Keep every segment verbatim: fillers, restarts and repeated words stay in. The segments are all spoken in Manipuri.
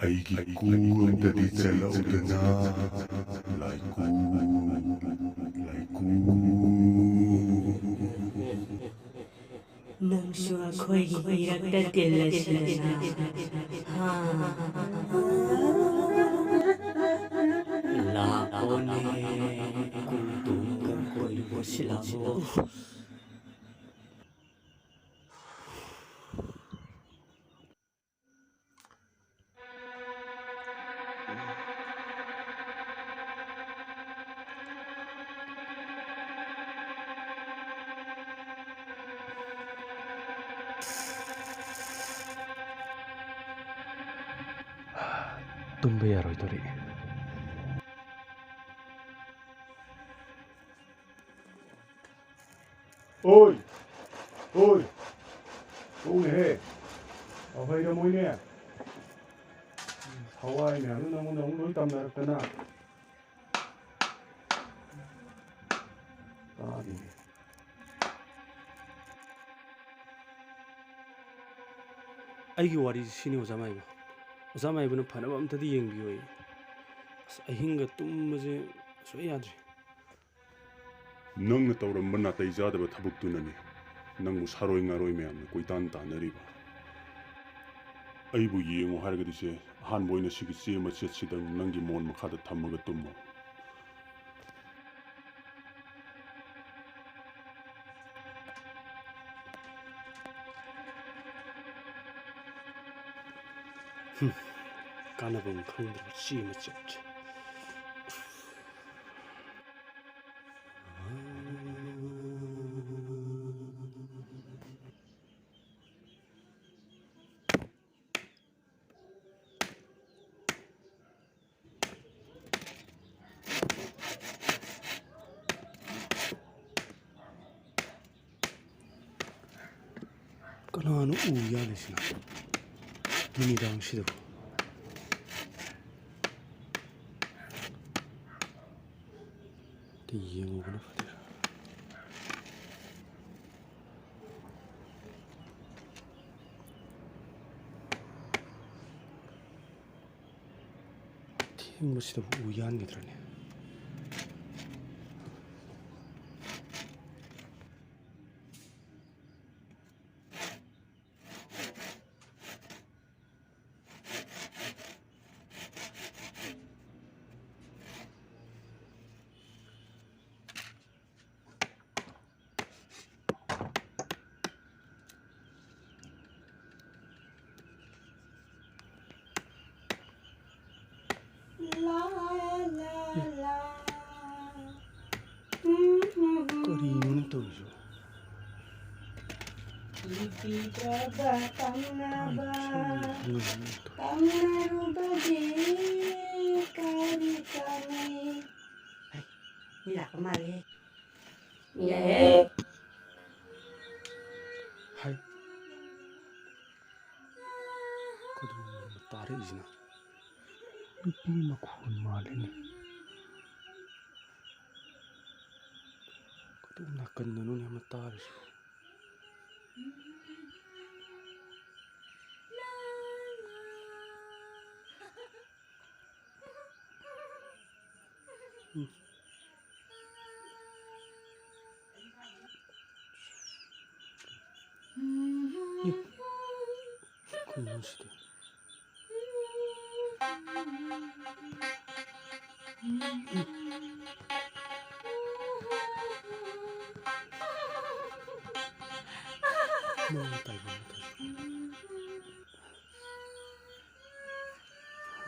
ꯑꯩꯒꯤ ꯀꯨ ꯑꯝꯇꯗꯤ ꯆꯜꯂꯛꯎꯗꯅ, ꯂꯥꯏꯀꯨ, ꯂꯥꯏꯀꯨ꯫ ꯅꯪꯁꯨ ꯑꯩꯈꯣꯏꯒꯤ ꯏꯔꯛꯇ ꯇꯤꯜꯂꯁꯤꯗꯅ꯫ ꯍꯥ? ꯂꯥꯛꯑꯣꯅꯦ, ꯀꯨ ꯇꯣꯡꯉꯒ ꯀꯣꯏꯔꯨꯁꯤ ꯂꯥꯛꯑꯣ꯫ ꯇꯨꯝꯕ ꯌꯥꯔꯣꯏꯗꯧꯔꯤ꯫ ꯑꯣꯏ! ꯑꯣꯏ! ꯊꯣꯛꯎꯅꯦꯍꯦ! ꯑꯚꯩꯔ ꯃꯣꯏꯅꯦ! ꯊꯋꯥꯏ ꯃꯌꯥꯝꯗꯨ ꯅꯉꯣꯟꯗ ꯑꯃꯨꯛ ꯂꯣꯏ ꯇꯝꯅꯔꯛꯇꯅ꯫ ꯇꯥꯗꯦꯅꯦ꯫ ꯑꯩꯒꯤ ꯋꯥꯔꯤꯁꯤ ꯁꯤꯅꯤ, ꯑꯣꯖꯥ ꯃꯥꯏꯕ꯫ ꯑꯣꯖꯥ ꯃꯥꯏꯕꯅ ꯐꯅꯕ ꯑꯝꯇꯗꯤ ꯌꯦꯡꯕꯤꯌꯣꯌꯦ꯫ ꯑꯁ, ꯑꯍꯤꯡꯒ ꯇꯨꯝꯕꯁꯦ ꯁꯨꯡꯌꯥ ꯌꯥꯗ꯭ꯔꯦ꯫ ꯅꯪꯅ ꯇꯧꯔꯝꯕ ꯅꯥꯇꯩ ꯆꯥꯗꯕ ꯊꯕꯛꯇꯨꯅꯅꯤ ꯅꯪꯕꯨ ꯁꯥꯔꯣꯏ ꯉꯥꯔꯣꯏ ꯃꯌꯥꯝꯅ ꯀꯣꯏꯇꯥꯟ ꯇꯥꯟꯅꯔꯤꯕ꯫ ꯑꯩꯕꯨ ꯌꯦꯡꯉꯨ ꯍꯥꯏꯔꯒꯗꯤ ꯁꯦ, ꯑꯍꯥꯟꯕ ꯑꯣꯏꯅ ꯁꯤꯒꯤ ꯆꯦ ꯃꯆꯦꯠꯁꯤꯗꯪ ꯅꯪꯒꯤ ꯃꯣꯟ ꯃꯈꯥꯗ ꯊꯝꯃꯒ ꯇꯨꯝꯃꯨ꯫ ꯍꯨꯝ, ꯀꯥꯟꯅꯕꯝ ꯈꯪꯗ꯭ꯔꯕ ꯆꯦ ꯃꯆꯦꯠ꯫ ꯀꯅꯥꯅꯣ ꯎ ꯌꯥꯜꯂꯤꯁꯤꯅ ꯅꯨꯃꯤꯗꯥꯡꯁꯤꯗꯕꯨ? ꯑꯝꯇ ꯌꯦꯡꯉꯨꯕꯅ ꯐꯗꯣꯏꯔꯥ? ꯃꯁꯤꯗꯕꯨ ꯎ ꯌꯥꯟꯒꯗ꯭ꯔꯅꯦ? ꯂꯥ, ꯂꯥ, ꯂꯥ꯫ ꯀꯔꯤꯅꯣꯅꯦ ꯇꯧꯔꯤꯁꯤꯕꯣ? ꯏꯕꯤꯗ꯭ꯔꯕ ꯇꯝꯅꯕ, ꯇꯝꯅꯔꯨꯕꯗꯤ ꯀꯔꯤ ꯀꯥꯟꯅꯩ? ꯍꯩ, ꯃꯤ ꯂꯥꯛꯄ ꯃꯥꯜꯂꯦꯍꯦ꯫ ꯃꯤ ꯂꯥꯛꯑꯦ꯫ ꯍꯩ꯫ ꯀꯗꯣꯝꯗꯅꯣ ꯇꯥꯔꯛꯏꯁꯤꯅ? ꯅꯨꯄꯤ ꯃꯈꯣꯟ ꯃꯥꯜꯂꯤꯅꯦ꯫ ꯀꯗꯣꯝ ꯅꯥꯀꯟꯗꯅꯣꯅꯦ ꯑꯃ ꯇꯥꯔꯤꯁꯤꯕꯣ? ꯎꯝ꯫ ꯀꯩꯅꯣ ꯁꯤꯗꯤ? ꯃꯑꯣꯡ ꯇꯥꯏꯕ ꯑꯃ ꯇꯧꯏ꯫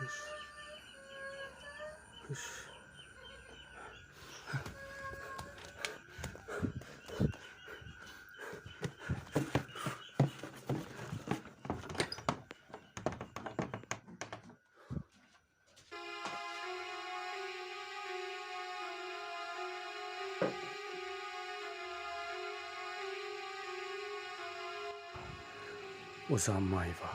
ꯏꯁ꯫ ꯏꯁ꯫ ꯑꯣꯖꯥ ꯃꯥꯏꯕ,